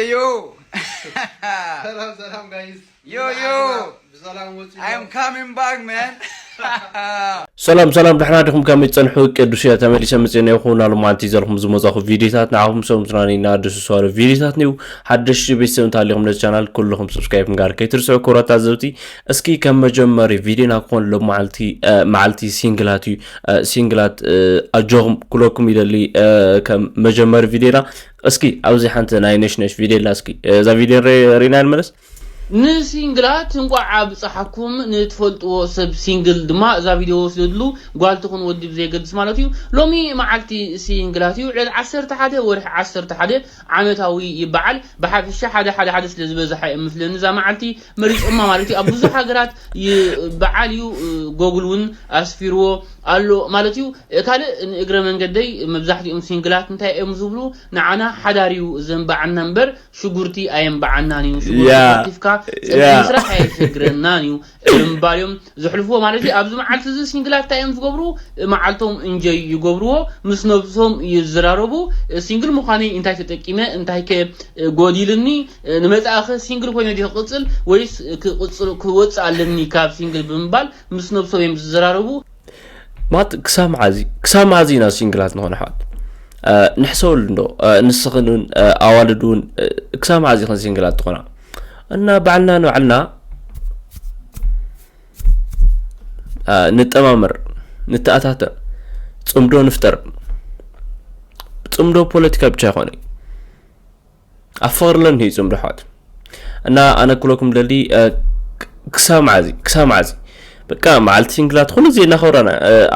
Yo. ሰላም ሰላም ጋይስ። Yo, yo. ብሰላም ወጽኡ። I'm coming back, man. ሰላም ሰላም፣ ደሕና ዲኹም? ከመይ ትጸንሑ? ቅዱስ እየ፣ ተመሊሰ መጽኤ ነይኹ። ናሉ ማንቲ ዘልኹም ዝመጻኹ ቪዲዮታት ንዓኹም ሰሙትናኒ እና ደስሷሉ ቪዲዮታት ኒው ሓደሽቲ ቤተሰብ እንተሃሊኹም ነዚ ቻናል ኩልኹም ሰብስክራይብ ምግባር ከይትርስዑ። ክቡራት ታዘብቲ፣ እስኪ ከም መጀመሪ ቪዲዮና ክኾን ሎማዓልቲ መዓልቲ ሲንግላት እዩ። ሲንግላት ኣጆኹም ክለኩም ይደሊ። ከም መጀመሪ ቪዲዮና እስኪ ኣብዚ ሓንቲ ናይ ነሽነሽ ቪዲዮ ኣላ። እስኪ እዛ ቪዲዮ ሪና ንመለስ። ንሲንግላት እንቋዕ ኣብፀሓኩም። ንትፈልጥዎ ሰብ ሲንግል ድማ እዛ ቪድዮ ወስደሉ። ጓል ትኹን ወዲ ብዘየገድስ ማለት እዩ። ሎሚ መዓልቲ ሲንግላት እዩ። ዕለት ዓሰርተ ሓደ ወርሒ ዓሰርተ ሓደ ዓመታዊ ይበዓል። ብሓፈሻ ሓደ ሓደ ሓደ ስለ ዝበዝሓ እዮም ምስለኒ እዛ መዓልቲ መሪፆማ ማለት እዩ። ኣብ ብዙሕ ሃገራት ይበዓል እዩ። ጎግል እውን ኣስፊርዎ ኣሎ ማለት እዩ። ካልእ ንእግረ መንገደይ መብዛሕትኦም ሲንግላት እንታይ እዮም ዝብሉ? ንዓና ሓዳር እዩ ዘንበዓና እምበር ሽጉርቲ ኣየንበዓናን እዩ። ሽጉርቲ ያ፣ ከቲፍካ ፀብሒ ያ። ምስራሕ ኣየሸግረናን እዩ ብምባል እዮም ዘሕልፍዎ ማለት እዩ። ኣብዚ መዓልቲ እዚ ሲንግላት እንታይ እዮም ዝገብሩ? መዓልቶም እንጆይ ይገብርዎ፣ ምስ ነብሶም ይዘራረቡ። ሲንግል ምዃነይ እንታይ ተጠቂመ፣ እንታይ ከ ጎዲልኒ፣ ንመጻእኸ ሲንግል ኮይነ ድየ ክቕጽል ወይስ ክቕጽል ክወጽእ ኣለኒ ካብ ሲንግል ብምባል ምስ ነብሶም እዮም ዝዘራረቡ። ማት ክሳብ መዓዚ ክሳብ መዓዚ ኢና ሲንግላት ንኾነ ኣሕዋት? ንሕሰበሉ እንዶ። ንስኽን እውን ኣዋልድ እውን ክሳብ መዓዚ ኢኽን ሲንግላት ትኾና? እና ባዕልና ንባዕልና ንጠማመር፣ ንተኣታተ፣ ፅምዶ ንፍጠር። ፅምዶ ፖለቲካ ብቻ ይኾነ ኣብ ፍቕሪ ለንሂ ፅምዶ ኣሕዋት። እና ኣነ ክብለኩም ደሊ ክሳብ መዓዚ ክሳብ መዓዚ በቃ መዓልቲ ሲንግላት ኩሉ ግዜ እናኸብራና።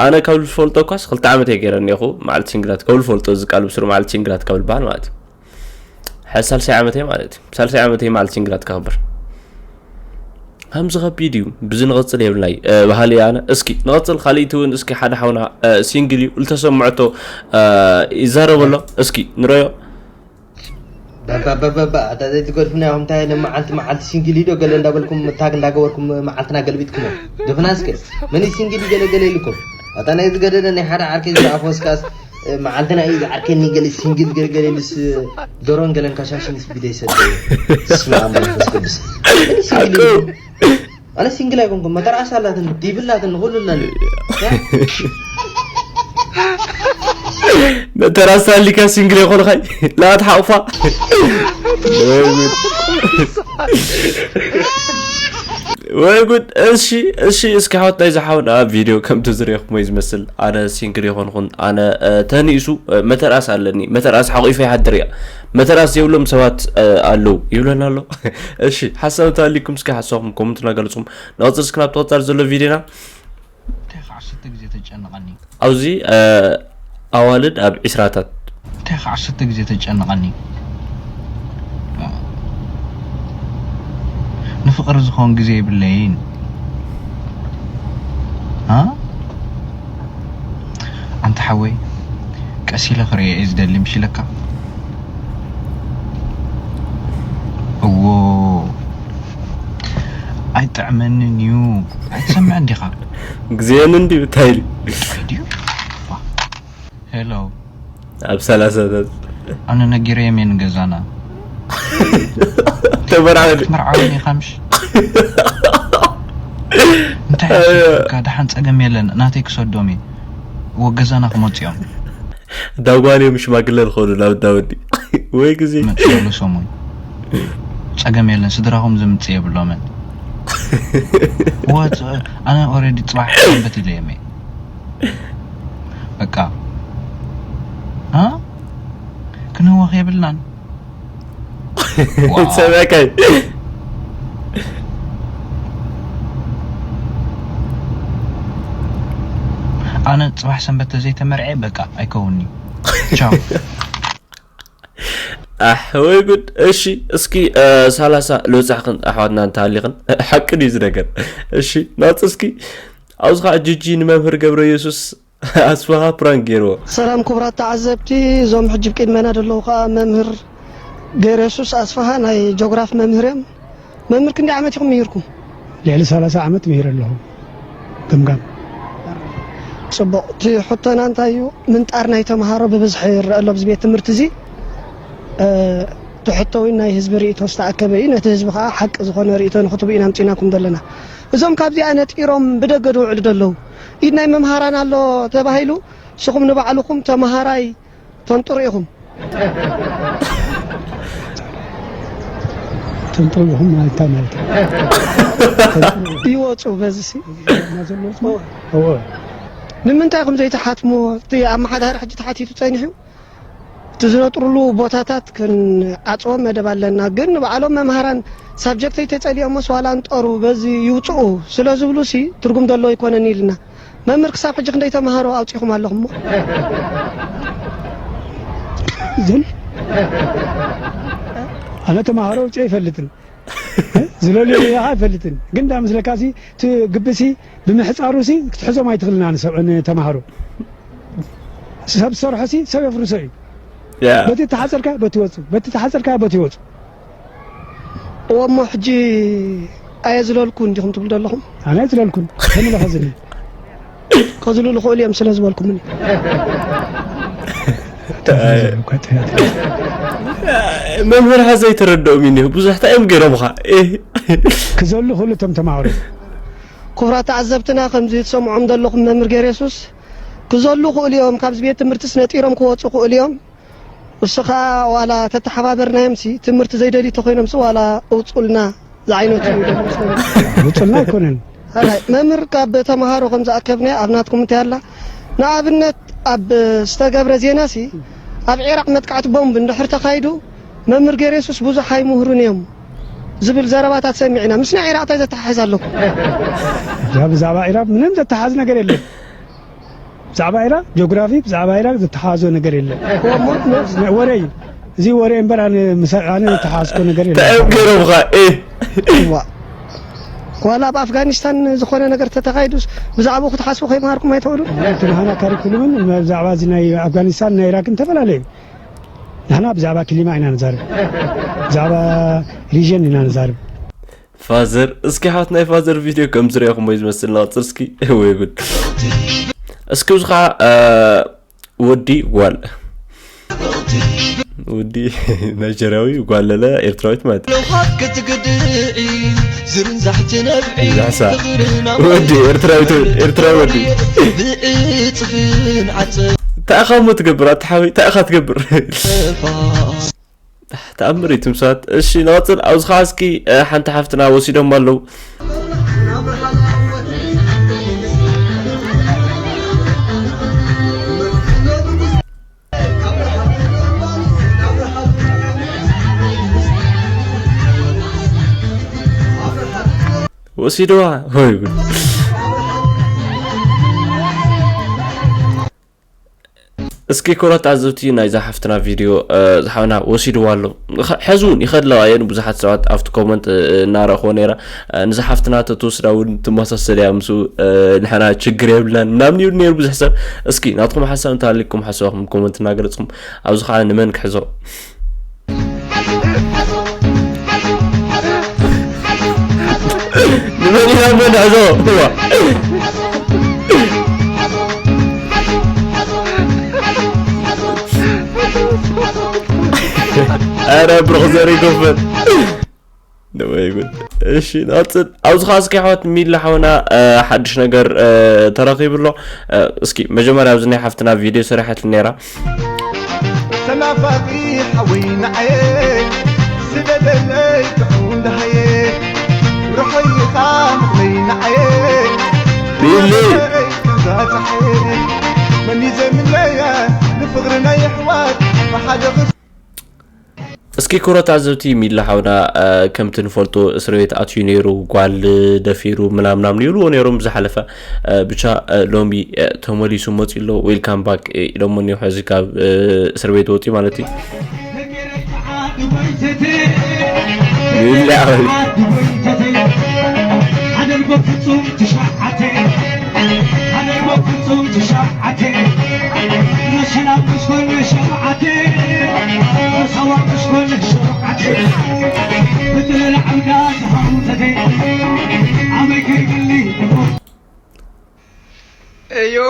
ኣነ ካብ ዝፈልጦ እኳስ ክልተ ዓመት እየ ገይረ እኒኹ መዓልቲ ሲንግላት ካብ ዝፈልጦ፣ እዚ ቃል ብስሩ መዓልቲ ሲንግላት ካብ ዝበሃል ማለት እዩ። ሕዚ ሳልሳይ ዓመተይ ማለት እዩ። ሳልሳይ ዓመተይ መዓልቲ ሲንግላት ከኽብር ከምዚ ከቢድ እዩ። ብዚ ንቐፅል የብልናይ ባህሊ ኣነ። እስኪ ንቐፅል። ካልእቲ እውን እስኪ ሓደ ሓውና ሲንግል እዩ ዝተሰምዐቶ ይዛረበሎ። እስኪ ንረዮ። በበበበበ ኣታ ዘይትገድፉና ኢኹም። እንታይ ኢለ መዓልቲ መዓልቲ ሲንግል ኢዶ ገለ እንዳበልኩም ታግ እንዳገበርኩም መዓልትና ገልቢጥኩሞ። ግፍና እስከ መን እዩ ሲንግል ገለ ገለ ኢልኩም። ኣታ ናይ ዝገደደ ናይ ሓደ ዓርከይ ዝረኣፎ እስካስ መዓልትና እዩ ዝዓርከኒ ገለ ሲንግል ገለ ገለ ኢሉስ ዶሮን ገለን ከሻሽንስ ቢደ ይሰደ። ስመ ኣብ መንፈስ ቅዱስ። መን እዩ ሲንግል ኢልኩም? ኣነ ሲንግል ኣይኮንኩም። መተርኣስ ኣላትኒ፣ ዲብል ኣላትኒ፣ ኩሉ ኣለኒ። መተራሳ ሊካ ሲንግል የኾንኻይ ላኣት ሓቑፋ ወይ ጉድ። እሺ እሺ፣ እስኪ ሓወት ናይዚ ሓውና ቪድዮ ከምቲ ዝሪእኹም ወይ ዝመስል፣ ኣነ ሲንግል የኾንኹን፣ ኣነ ተንኢሱ መተርኣስ ኣለኒ፣ መተርኣስ ሓቑፈ ይሓድር እያ፣ መተርኣስ የብሎም ሰባት ኣለዉ ይብለና ኣሎ። እሺ ሓሳብ እንተሃሊኩም እስኪ ሓሳብኩም ኮመንት እናገለፅኩም ንቐፅል እስኪ ናብ ተቐፃሊ ዘሎ ቪድዮና። እንታይ ከዓ ሽተ ግዜ ተጨንቐኒ። ኣብዚ ኣዋልድ ኣብ ዒስራታት እንታይ ከዓ ሽተ ግዜ ተጨንቐኒ። ንፍቕሪ ዝኸውን ግዜ የብለይን። ኣ ኣንታ ሓወይ ቀስ ኢለ ክርእዮ እየ ዝደሊ ምሽ ኢለካ። እዎ ኣይጥዕመንን እዩ። ኣይትሰምዕን ዲኻ? ግዜን እንዲ እንታይ ኢሉ ድዩ? ሄሎ ኣብ ሰላሳታት ኣነ ነጊረዮም እየ ንገዛና ተመርዓወ ክትመርዓወኒ ኢኻ ምሽ? እንታይ ኣካ ደሓን ጸገም የለን ናተይ ክሰዶም እየ። እዎ ገዛና ክመጽኦም ዳጓን እዮም ሽማግለ ዝኸዱ ናብ ዳወዲ ወይ ግዜ መጽሉ ሰሙን ጸገም የለን ስድራኹም ዝምጽእ የብሎምን። እዎ ኣነ ኦረዲ ጽባሕ ሰንበት ኢለዮም እየ። በቃ እ ክንህወኽ የብልናን። ሰበከይ ኣነ ጽባሕ ሰንበት ተዘይተመርዐ በቃ ኣይከውንኒ። ቻው። ኣሕ ወይ ጉድ። እሺ እስኪ ሰላሳ ልብጻሕክን ኣሕዋትና እንተሃሊኽን ሓቂ ድዩ እዚ ነገር? እሺ ናውፅ እስኪ ኣብዚ ከዓ ጅጂ ንመምህር ገብረ ኢየሱስ ኣስፋሃ ፕራንክ ገይርዎ። ሰላም ክቡራት ተዓዘብቲ፣ እዞም ሕጂ ብቅድመና ዘለዉ ከዓ መምህር ገይረሱስ ኣስፋሃ ናይ ጆግራፍ መምህር እዮም። መምህር ክንደይ ዓመት ኢኹም ምሂርኩም? ልዕሊ ሰላሳ ዓመት ምሂረ ኣለኹ። ገምጋም። ፅቡቕ። እቲ ሕቶና እንታይ እዩ? ምንጣር ናይ ተምሃሮ ብብዝሒ ይረአ ኣሎ ኣብዚ ቤት ትምህርቲ እዚ። ትሕቶ እውን ናይ ህዝቢ ርእይቶ ዝተኣከበ እዩ። ነቲ ህዝቢ ከዓ ሓቂ ዝኾነ ርእይቶ ንክትቡ ኢና ኣምፂናኩም ዘለና። እዞም ካብዚኣ ነጢሮም ብደገ ዝውዕሉ ዘለዉ፣ ኢድ ናይ መምሃራን ኣሎ ተባሂሉ፣ ንስኹም ንባዕልኹም ተምሃራይ ተንጥሩ ኢኹም። ተንጥሩ ኢኹም ማለት እንታይ ማለት እዩ? ይወፁ በዚ ሲ። እዋ። ንምንታይ ኢኹም ዘይትሓትሙ? እቲ ኣመሓዳሪ ሕጂ ተሓቲቱ ፀኒሑ፣ እቲ ዝነጥሩሉ ቦታታት ክንዓፅዎም መደብ ኣለና። ግን ንባዕሎም መምሃራን ሳብጀክተይ ተፀሊኦሞስ ዋላ እንጠሩ በዚ ይውፅኡ ስለ ዝብሉ ሲ ትርጉም ዘለዎ ኣይኮነን ኢልና። መምህር ክሳብ ሕጂ ክንደይ ተምሃሮ ኣውፂኹም ኣለኹም እሞ? ዝን ኣነ ተምሃሮ ውፅእ ኣይፈልጥን። ዝለልዮ ሜዳ ኣይፈልጥን። ግን እንዳ ምስለካ ሲ እቲ ግቢ ሲ ብምሕፃሩ ሲ ክትሕዞም ኣይትኽእልን ኣነ ሰብ ንተምሃሮ። ሰብ ዝሰርሖ ሲ ሰብ የፍርሶ እዩ። ያ። በቲ ተሓፀርካ በቲ ወፁ፣ በቲ ተሓፀርካ በቲ ወፁ። እወ እሞ ሕጂ ኣየ ዝለልኩ እንዲኹም ትብሉ ዘለኹም? ኣነ ኣይዝለልኩን። ከመይ ኢለ ከዝልል? ከዝልሉ ክእሉ እዮም ስለ ዝበልኩምኒ። መምህር ሓዘ ኣይተረድኦም እዩ እኒሆ። ብዙሕ እንታይ እዮም ገይሮምኻ? ኤህ። ክዘሉ ክእሉ እቶም ተማሃሮ። ክቡራት ተዓዘብትና፣ ከምዚ ትሰምዖም ዘለኹም መምህር ገይረ የሱስ ክዘሉ ክእሉ እዮም። ካብዚ ቤት ትምህርትስ ነጢሮም ክወፁ ክእሉ እዮም። እሱ ኸኣ ዋላ ተተሓባበርናዮምሲ ትምህርቲ ዘይደልዩ ተኾይኖምሲ ዋላ እውፁልና ዝዓይነቱ እዩ ደሊ መስለኒ። ውፅልና ኣይኮነን። ኣራይ፣ መምህር ካብ ተምሃሮ ከም ዝኣከብናዮ ኣብ ናትኩም እንታይ ኣላ? ንኣብነት ኣብ ዝተገብረ ዜናሲ ኣብ ዒራቕ መጥቃዕቲ ቦምብ እንድሕር ተኻይዱ መምህር ገሬሱስ ብዙሕ ኣይምህሩን እዮም ዝብል ዘረባታት ሰሚዕና። ምስ ናይ ዒራቕ እንታይ ዘተሓሕዝ ኣለኩም? ብዛዕባ ኢራን ምንም ዘተሓዝ ነገር የለን። ብዛዕባ ኢራን ጂኦግራፊ፣ ብዛዕባ ኢራን ዝተሓዞ ነገር የለን። ወረ እዩ። እዚ ወረ እምበር ኣነ ምስ-፣ ኣነ ዝተሓዝኮ ነገር የለን። እንታይ እዮም ገይሮምኻ? ኤ። እዋ። ዋላ ኣብ ኣፍጋኒስታን ዝኾነ ነገር ተተኻይዱስ ብዛዕባኡ ክትሓስቡ ከይመሃርኩም ኣይትኽእሉን? እቲ ናህና ካሪኩሉምን ብዛዕባ እዚ ናይ ኣፍጋኒስታን ናይ ኢራቅን ተፈላለዩ። ንሕና ብዛዕባ ክሊማ ኢና ንዛረብ። ብዛዕባ ሪጅን ኢና ንዛረብ። ፋዘር፣ እስኪ ሓወት ናይ ፋዘር ቪድዮ ከም ዝረኣኹሞ እዩ ዝመስል። ንቐጽል እስኪ። ወይ ጉድ። እስኪ እዚ ኸዓ፣ እ፣ ወዲ ጓል። ወዲ ናይጀርያዊ፣ ጓል ለለ ኤርትራዊት ማለት እዩ። ለውሃት ክትግድዒ፣ ዝርንዛሕ ትነብዒ፣ ዛሳ። ፍቕርና ወዲ ኤርትራዊት፣ ኤርትራዊ ወዲ። ብዕጽፍን ዓጸፋ። እንታይ ኢኻ እሞ ትገብር? ኣታ ሓወይ፣ እንታይ ኢኻ ትገብር? ተኣምር እዩ ትምሳት። እሺ፣ ንቐጽል። ኣብዚ ኸዓ እስኪ፣ እ፣ ሓንቲ ሓፍትና ወሲዶም ኣለዉ። ወሲድዋ። ወይ ጉድ። እስኪ ክቡራት ተዓዘብቲ ናይዛ ሓፍትና ቪድዮ፣ እ፣ ዝሓውና ወሲድዋ ኣሎ። ኸ-፣ ሕዚ እውን ይኸድለዋ እየን። ብዙሓት ሰባት ኣብቲ ኮመንት፣ እ፣ እናረእኽዎ ነይረ። እ፣ ንዛ ሓፍትና ተትወስዳ እውን ትመሳሰል እያ ምስኡ፣ እ፣ ንሕና ችግር የብልናን ምናምን ይብል ነይሩ ብዙሕ ሰብ። እስኪ ናትኩም ሓሳብ እንተሃልይኩም ሓሳብኩም ኮመንት እናገለጽኩም፣ ኣብዚ ኸዓ ንመን ክሕዞ? ንመን ኢና እሞ ንሕዞ? እዋ። ኣረ ብሩኽ ዘር ይጎፈት። ወይ ጉድ። እሺ፣ ንቐጽል። ኣብዚ ኸዓ እስኪ ኣሕዋት ሚላ ሓውና፣ እ፣ ሓድሽ ነገር፣ እ፣ ተረኺቡ ኣሎ። እ፣ እስኪ መጀመርያ ኣብዚ ናይ ሓፍትና ቪድዮ ሰሪሓትሉ ነይራ። ተናፋቂ ሓወይ ንዓየ ስደደለይ ጥዑም ደሃየ ርሖይኻ ምኽለይ ንዓየ ሚሊ። ከምዛ ፀሓየ መን እዩ ዘይምለያ ንፍቕሪ ናይ ኣሕዋት ብሓደ ክስ እስኪ ክቡራት ተዓዘብቲ፣ ሚላ ሓውና፣ እ፣ ከምቲ ንፈልጦ እስር ቤት ኣትዩ ነይሩ፣ ጓል ደፊሩ ምናምናም ይብልዎ ነይሮም ብዝሓለፈ። እ፣ ብቻ፣ እ፣ ሎሚ፣ እ፣ ተመሊሱ መፂኡ ኣሎ። ዌልካም ባክ፣ እ፣ ኢሎሞ እኒኦ፣ ሕዚ ካብ፣ እ፣ እስር ቤት ወፂኡ ማለት እዩ። ሚላ ሓወይ። Hey, yo.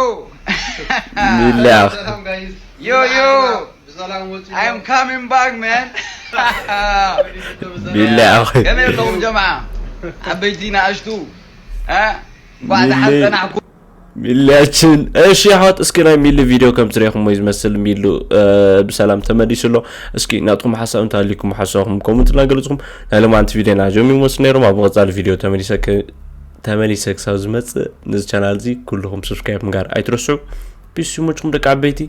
ሚላ። ሰላም፣ guys። Yo, yo. ሰላም ወጡ። I am coming back, man. ቢላ ኣኺ ከመይ ኣለኹም ጀምዓ? ዓበይቲ ንኣሽቱ እ? እንኳዕ ደሓን ቢላ- ጸናሕኩም። ሚልያችን። እሺ ኣሕዋት፣ እስኪ ናይ ሚሊ ቪድዮ ከም ትሪኢኹም ወይ ዝመስል ሚሉ እ፣ ብሰላም ተመሊሱ ኣሎ። እስኪ ናትኩም ሓሳብ እንተሃልዩኩም ሓሳብኩም ኮመንት እናገለጽኩም ናይ ሎማዓንቲ ቪድዮና ዞም ይመስሉ ነይሮም። ኣብ ቀጻሊ ቪድዮ ተመሊሰ ከ- ተመሊሰ ክሳብ ዝመጽእ ነዚ ቻናል እዚ ኩልኹም ሰብስክራይብ ምግባር ኣይትረስዑ። ፒስ ይመችኩም ደቂ ዓበይቲ።